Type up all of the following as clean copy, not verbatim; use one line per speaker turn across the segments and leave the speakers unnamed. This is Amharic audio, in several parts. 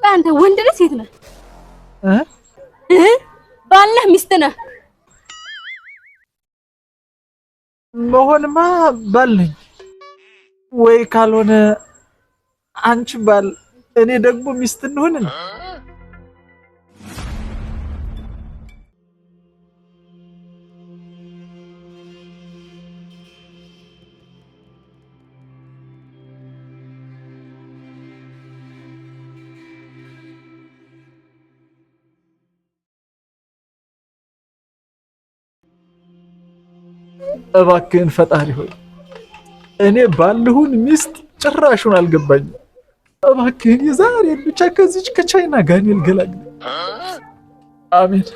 አንተ ወንድ ነህ ሴት ነህ?
እ
ባል ነህ ሚስት ነህ?
መሆንማ ባል ነኝ ወይ ካልሆነ አንቺ ባል እኔ ደግሞ ሚስት እንሆን። እባክህን ፈጣሪ ሆይ እኔ ባልሁን ሚስት ጭራሹን አልገባኝም። እባክህን የዛሬ ብቻ ከዚች ከቻይና ጋኔል ገላግለኝ። አሜን።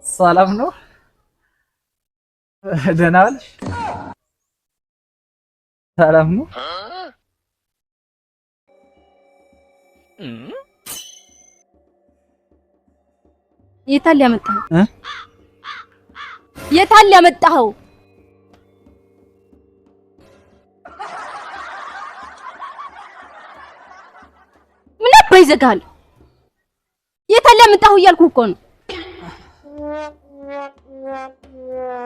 ሰላም ነው? ደህና ዋልሽ? ሰላም ነው?
የታል ያመጣኸው? የታል ያመጣኸው? ምን አባ ይዘጋል? የታል ያመጣኸው እያልኩህ እኮ ነው።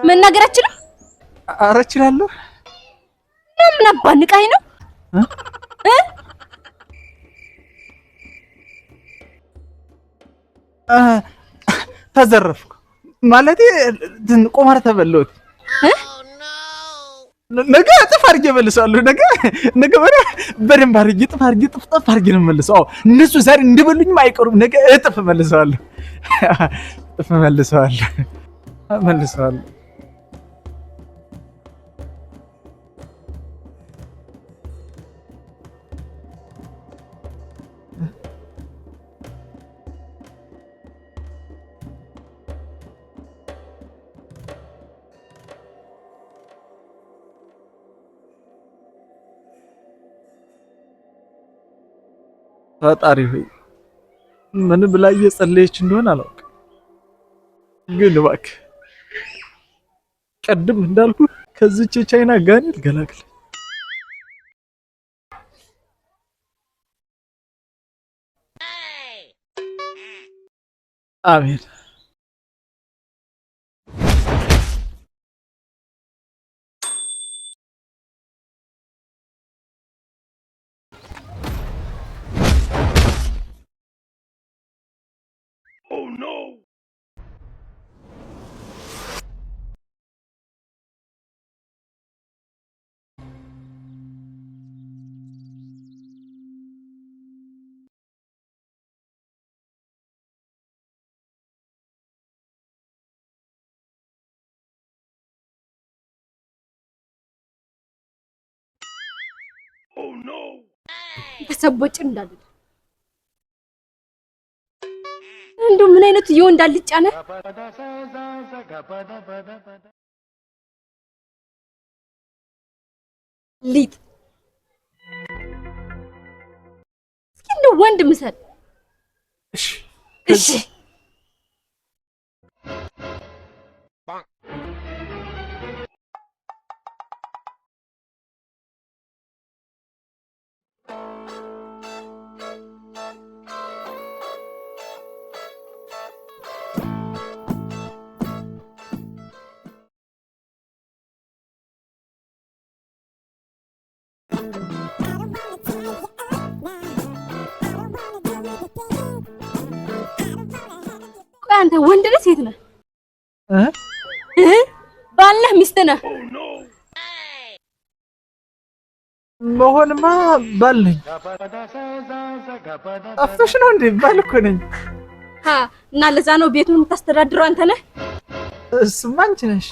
መናገር አችልም?
ኧረ እችላለሁ።
ምን አባ ንቃኝ ነው?
ተዘረፍኩ ማለቴ ቁማር ተበላሁት። ነገ እጥፍ አድርጌ እመልሰዋለሁ። ነገ ነገ በደንብ አድርጌ እጥፍ አድርጌ ጥፍጥፍ አድርጌ ነው የምመልሰው። አዎ እነሱ ዛሬ እንደበሉኝም አይቀሩም። ነገ እጥፍ እመልሰዋለሁ። እጥፍ እመልሰዋለሁ እመልሰዋለሁ። ፈጣሪ ሆይ ምን ብላ እየጸለየች እንደሆነ አላውቅም፣ ግን እባክህ ቅድም እንዳልኩ ከዚች የቻይና ጋኔል ገላግለኝ። አሜን።
ተሰቦጭ እንዳለ እንደው ምን አይነቱ የወንድ አልጫ ነህ? ሊጥ እስኪ እንደው ወንድ ምሰል።
እሺ
እሺ ቆይ አንተ ወንድ ነህ ሴት ነህ?
እ
ባል ነህ ሚስት ነህ?
መሆንማ ባል ነኝ። ጠፍቶሽ ነው እንዴ? ባል እኮ ነኝ።
ሀ እና ለዛ ነው ቤቱን የምታስተዳድረው አንተ ነህ?
እሱማ አንቺ ነሽ።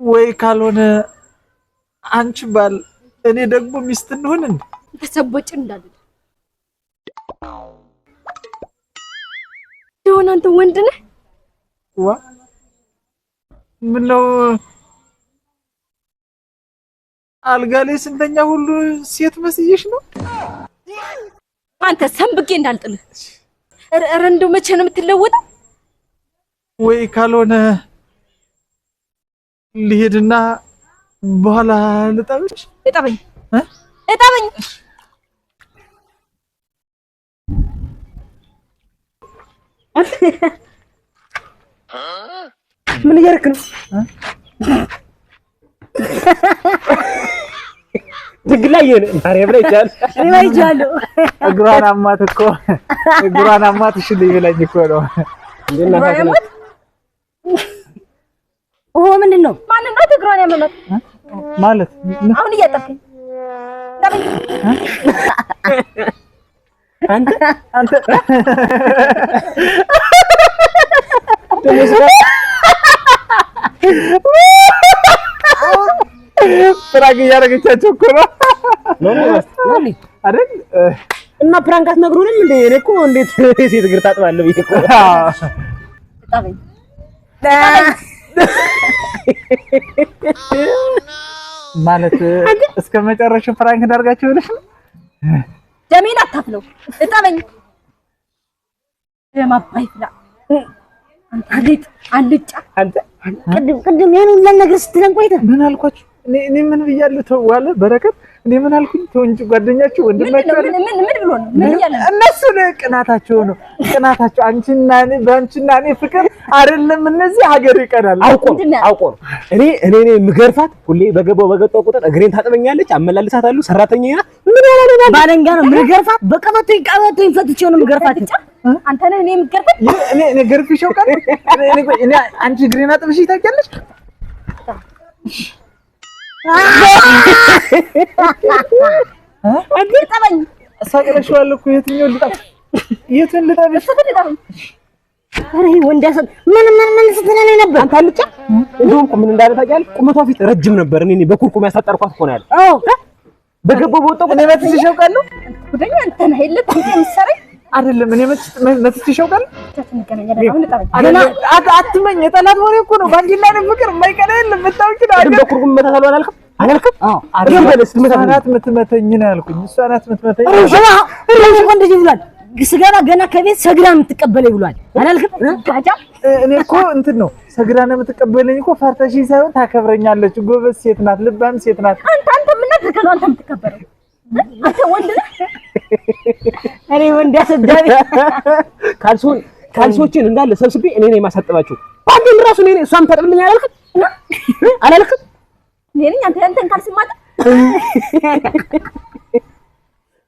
ወይ ካልሆነ አንቺ ባል እኔ ደግሞ ሚስት እንሁን እንዴ?
ተሰቦጭ እንዳለ የሆነ አንተ ወንድ ነህ?
ዋ ምነው አልጋ ላይ ስንተኛ ሁሉ ሴት መስዬሽ ነው?
አንተ ሰንብቄ እንዳልጥልህ። ኧረ እንደው መቼ ነው የምትለወጠው?
ወይ ካልሆነ ልሄድና በኋላ ልጠብሽ።
እጠበኝ እጠበኝ።
ምን እያደረክ ነው? ድንግል ላይ የሆነ ማርያም ላይ ይቻላል።
እኔ ላይ ይቻላል።
እግሯን አማት እኮ እግሯን አማት። እሺ ልይብላኝ እኮ ነው።
ኦ ምንድን ነው?
ማንን ነው እግሯን ያመማት?
ማለት
አሁን እያጠብከኝ
አንተ
አንተ prank እያደረገቻቸው እኮ ነው አይደል?
እና prank አትነግሩንም እንዴ? እኔ እኮ እንዴት ሴት እግር ታጥባለህ ብዬ እኮ።
እጠበኝ።
ማለት እስከ መጨረሻው prank እንዳርጋችሁ ብለሽ ነው?
ደሜን አታፍለው። እጠበኝ። ደም አባይ ፍላ። አንተ ሊጥ አልጫ።
አንተ
ቅድም ቅድም ይሄን ሁላ ነገር ስትለን ቆይተህ
ምን አልኳችሁ? እኔ ምን ብያለሁ? ተው አለ በረከት። እኔ ምን አልኩኝ? ተው እንጂ ጓደኛችሁ ወንድማችሁ አይደል?
ምን ምን ብሎ ነው? ምን እያለ ነው?
እነሱ ነው ቅናታቸው ነው ቅናታቸው። አንቺና እኔ በአንቺና እኔ ፍቅር አይደለም እነዚህ ሀገር ይቀናል።
አውቆ ነው አውቆ ነው። እኔ እኔ እኔ የምገርፋት ሁሌ በገባው በገባው ቁጥር እግሬን ታጥበኛለች፣ አመላልሳታለሁ። ሰራተኛዬ ናት። ምን ያላለ
ባለንጋ ነው የምገርፋት። በቀበቶኝ ቀበቶኝ ፈትቼው ነው የምገርፋት።
አንተ ነህ እኔ የምገርፈኝ?
እኔ እኔ ገርፊሽ አውቃለሁ? እኔ እኔ አንቺ እግሬን አጥብሽ ታውቂያለሽ?
እጠበኝ።
ሰቅለሽዋል እኮ የትኛውን ልጠብ? የቱን ልጠብሽ?
እሱን እጠበኝ።
ኧረ ይሄ ወንድ ያሰ ምን ምን ምን ስትለን ነበር?
አንተ አልጫ እንደውም ምን እንዳለ ታውቂያለሽ? ቁመቷ ፊት ረጅም ነበር። እኔ በኩርኩም ያሳጠርኳት እኮ ነው ያለ።
አዎ
በገባው በወጣው
እኔ መትቼሽ አውቃለሁ?
ጉደኛ አንተ ነህ የለ አንተ የምትሰራኝ
አይደለም እኔ መትቼሽ አውቃለሁ?
እንገናኛለን። አሁን እጠበኝ።
አይደለም አትመኝ። የጠላት ወሬ እኮ ነው። በአንቺና እኔ ፍቅር የማይቀና የለም። የምታውቂ ነው
ቅድም በኩርኩም መታታለሁ አላልክም? አላልክም?
አዎ
እግር በለስ
እሷ ናት የምትመተኝ ነው ያልኩኝ። እሷ ናት የምትመተኝ።
እኔ እኮ እንደዚህ ብሏል። ስገባ ገና ከቤት ሰግራ የምትቀበለኝ ብሏል። አላልክም?
ጋጃ
እኔ እኮ እንትን ነው ሰግራ ነው የምትቀበለኝ እኮ ፈርተሽኝ ሳይሆን ታከብረኛለች። ጎበዝ ሴት ናት፣ ልባም ሴት ናት።
አንተ አንተ ምን አድርገህ ነው አንተ የምትከበረው? አንተ ወንድ ነህ?
እኔ ወንድ አሰዳቢ
ካልሲውን ካልሲዎችን እንዳለ ሰብስቤ እኔ ነኝ የማሳጥባቸው። ፓንቴን ራሱ እኔ ነኝ። እሷም ታጥብልኝ አላልክም? አላልክም?
እኔ ነኝ አንተ አንተን ካልሲ ማጠብ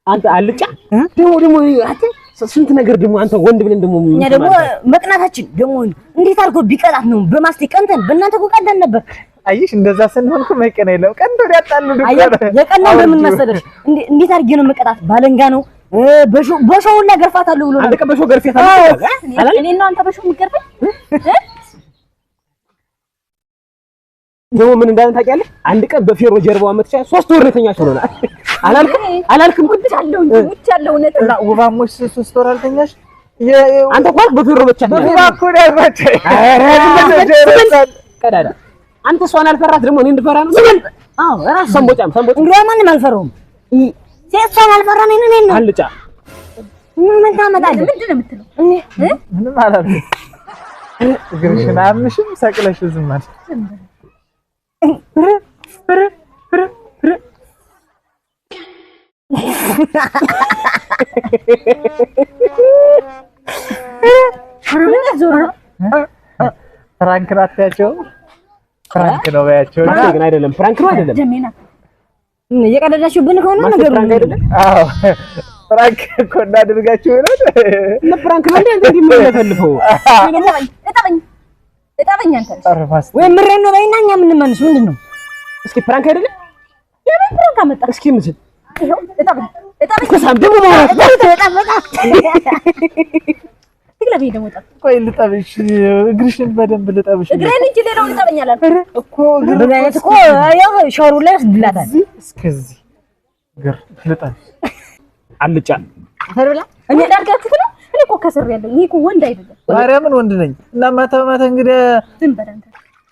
አንተ አልጫ ደግሞ ደግሞ አንተ ስንት ነገር ደግሞ አንተ ወንድ ብለን ደግሞ
እኛ ደግሞ መቅናታችን ደግሞ እንዴት አድርጎ ቢቀጣት ነው በማስቴ ቀንተን፣ በእናንተ እኮ ቀንተን ነበር።
አየሽ፣ እንደዛ ስንሆን እኮ መቀና የለም። ቀንቶ ሊያጣሉ
አየህ የቀናው ለምን መሰለሽ? እንዴት አድርጌ ነው መቀጣት? ባለንጋ ነው በሾ ሁላ ገርፋታለሁ ብሎ
አንተ
ነበር።
ቀን በሾ ገርፌታለሁ አላልክም?
እኔ ነው አንተ በሾ የምትገርፈኝ?
ደግሞ ምን እንዳለ ታውቂያለሽ? አንድ ቀን በፌሮ ጀርባዋ መጥቻ 3 ወር ነው የተኛችው ነው አላልክም? አላልክም?
ሙቻለሁ እንጂ ሙቻለሁ። እውነት
እና ውባሞች 3 ወር አልተኛሽ?
አንተ እኮ አልክ በፌሮ መጥቻ
በውባ እኮ ነው ያልኳቸው።
ቀዳዳ አንተ እሷን አልፈራት ደግሞ እኔ እንድፈራ ነው? ዝም በል።
አዎ እራሱ
ሰንቦጫም ሰንቦጫ
እንግዲህ ማንም አልፈራውም። እሷን አልፈራም። እኔን ነው
አልጫ
ምን ታመጣለህ?
ምንድን ነው የምትለው?
ምንም አላልኩም። እግርሽን አያምሽም? ሰቅለሽ ዝም አልሽ። Prank ነው አትያቸው። Prank ነው በያቸው።
Prank ግን አይደለም። Prank ነው አይደለም።
ጀሜና
እየቀለዳችሁብን ከሆነ
ማስተር
ነገሩ
Prank አይደለም።
አዎ prank እኮ እናድርጋችሁ ይሆናል።
እና prank ነው እንዴ? እንዴ የምንለፈልፈው
እጠበኝ፣ እጠበኝ፣ እጠበኝ አንተ ልጅ።
ኧረ ማስተር
ወይ ምሬን ነው በይና እኛ የምንመንስ ምንድን ነው?
እስኪ prank አይደለም።
የምን prank አመጣህ?
እስኪ ምስል
ይኸው እጠበኝ፣ እጠበኝ።
ከሳም ደግሞ ማውራት
በጣም በጣም
ትግለበኝ ደግሞ እጠበኝ።
ቆይ ልጠብሽ፣ እግርሽን በደንብ ልጠብሽ
እግሬን እንጂ ሌላውን እጠበኝ አላልኩም።
እኮ እግር
በዚህ አይነት እኮ ያው ሻወሩ ላይ ወስድላታል።
እዚህ እስከዚህ እግር ልጠብሽ።
አልጫ
አፈር ብላ
እኔ ላድርጋችሁ ነው። እኔ እኮ ከስር ያለኝ ይሄ እኮ ወንድ አይደለም።
ማርያምን ወንድ ነኝ እና ማታ ማታ እንግዲህ
ዝም በል አንተ።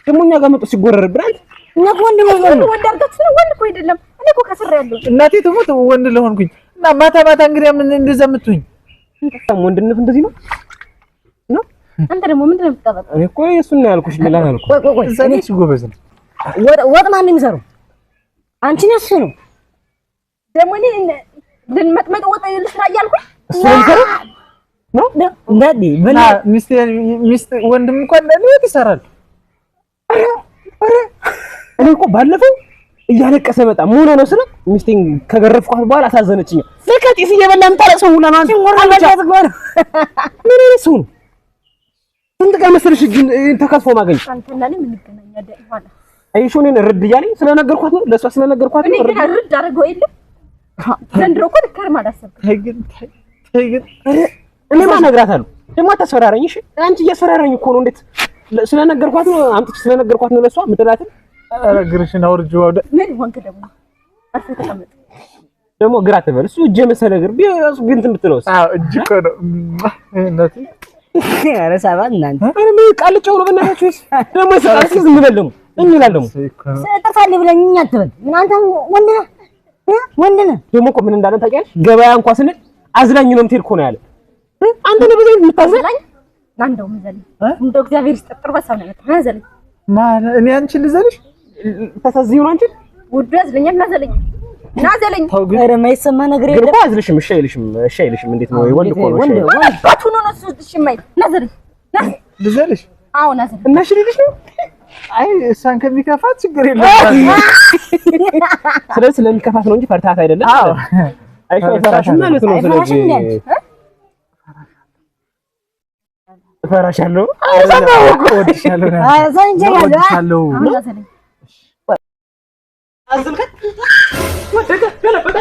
ደግሞ እኛ ጋር መጥቶ ሲጎረርብን አንተ
እኛ እኮ ወንድ መስሎን ነው።
ወንድ አድርጋችሁ ነው። ወንድ እኮ አይደለም። እኔ እኮ ከስር ያለኝ
እናቴ ትሙት ወንድ ለሆንኩኝ እና ማታ ማታ እንግዲህ ምን እንደዛ የምትሆኝ
ወንድነት እንደዚህ ነው ነው።
አንተ ደግሞ ምንድን ነው የምትጠበቀው?
እኔ እኮ እሱን ነው ያልኩሽ፣ ሌላ አላልኩም።
ቆይ ቆይ ቆይ
እዛ ላይ ጎበዝ ነው።
ወጥ ማን ነው የሚሰራው? አንቺ ነሽ እሱ ነው።
ደግሞ እኔ ልንመጥመጥ ወጥ ልስራ እያልኩኝ
እሱ ነው የሚሰራው ነው።
እንዳዲ
እና ሚስት ሚስት ወንድም እንኳን ለወጥ ይሰራል።
እኔ እኮ ባለፈው እያለቀሰ በጣም ምን ሆነ ነው ስለ ሚስቴን ከገረፍኳት በኋላ አሳዘነችኝ። ለካ ጢስ እየበላ የምታለቅሰው ሁላ ነው አንተ። አልጫ ምን አይነት ሰው ነው? ስንት ቀን መሰለሽ እጁን ተከትፎ ማገኝ
አንተና እኔ የምንገናኛለን ይሆናል።
አይሾ እኔን እርድ እያለኝ ስለነገርኳት ነው፣ ለእሷ ስለነገርኳት
እኔ
ነው።
ግን
እርድ
እርድ አድርገው የለም ዘንድሮ እኮ ልከርም አላሰብክም።
ተይ ግን ተይ ተይ ግን
እኔማ እነግራታለሁ። ደግሞ አታስፈራረኝ እሺ። አንቺ እያስፈራረኝ እኮ ነው። እንዴት ስለነገርኳት ነው አምጥቼ ስለነገርኳት ነው ለእሷ የምጥላትን።
ኧረ እግርሽን አውርጂው አውደ
ምን ሆንክ ደግሞ? አርፈህ ተቀመጥ።
ደግሞ ግራ ትበል እሱ እጄ መሰለ እግር ቢያንስ ግን እንትን ብትለውስ?
አዎ እጅ እኮ ነው እናቴ።
ኧረ ሰባት እናንተ
ኧረ ምን ቃልጫው ነው በእናታችሁ። ወይስ ደግሞ ይሰጣል። እስኪ ዝም በል ደግሞ እንላለን ደግሞ
እኮ ነው።
ጥርሳለህ ብለኝ እኛ አትበል። ምን አንተ ወንድ ነህ እ? ወንድ ነህ።
ደግሞ እኮ ምን እንዳለን ታውቂያለሽ? ገበያ እንኳን ስንል አዝናኝ ነው የምትሄድ እኮ ነው ያለ። አንተ ነው በዚህ የምታዝናኝ?
ዘላኝ ና እንደውም ዘለኝ እንደው እግዚአብሔር ይስጥ ጥሩ ሀሳብ ነው ያመጣህ። ና ዘለኝ
ማን እኔ አንቺን ልዘልሽ?
ታሳዝኝ ነው አንቺ።
ውዱ ያዝለኛል። ና ዘለኝ ና ዘለኝ።
ተው ግን
ኧረ የማይሰማ ነገር
ግን
የለም።
እኮ አዝልሽም፣ እሺ አይልሽም፣ እሺ አይልሽም። እንዴት ነው ወንድ እኮ ነው እሺ
ወንድ
አይልሽም።
ወንድ
አባቱ ነው ነው እሱ እሺ የማይል ና ዘለኝ ና።
ልዘልሽ?
አዎ ና ዘለኝ።
እና እሺ ሊልሽ ነው።
አይ እሷን ከሚከፋት ችግር የለም።
ስለዚህ ስለሚከፋት ነው እንጂ ፈርታት አይደለም።
አዎ
አይሽ አይፈራሽም ማለት ነው።
አይፈራሽም
ስለዚህ
እንዴ አንቺ?
እፈራሻለሁ።
እወድሻለሁ ነው
ኧረ ሰምቼሻለሁ።
እወድሻለሁ።
አሁን ና ዘለኝ።
አዝልከት ወደቀ ገለበጠ።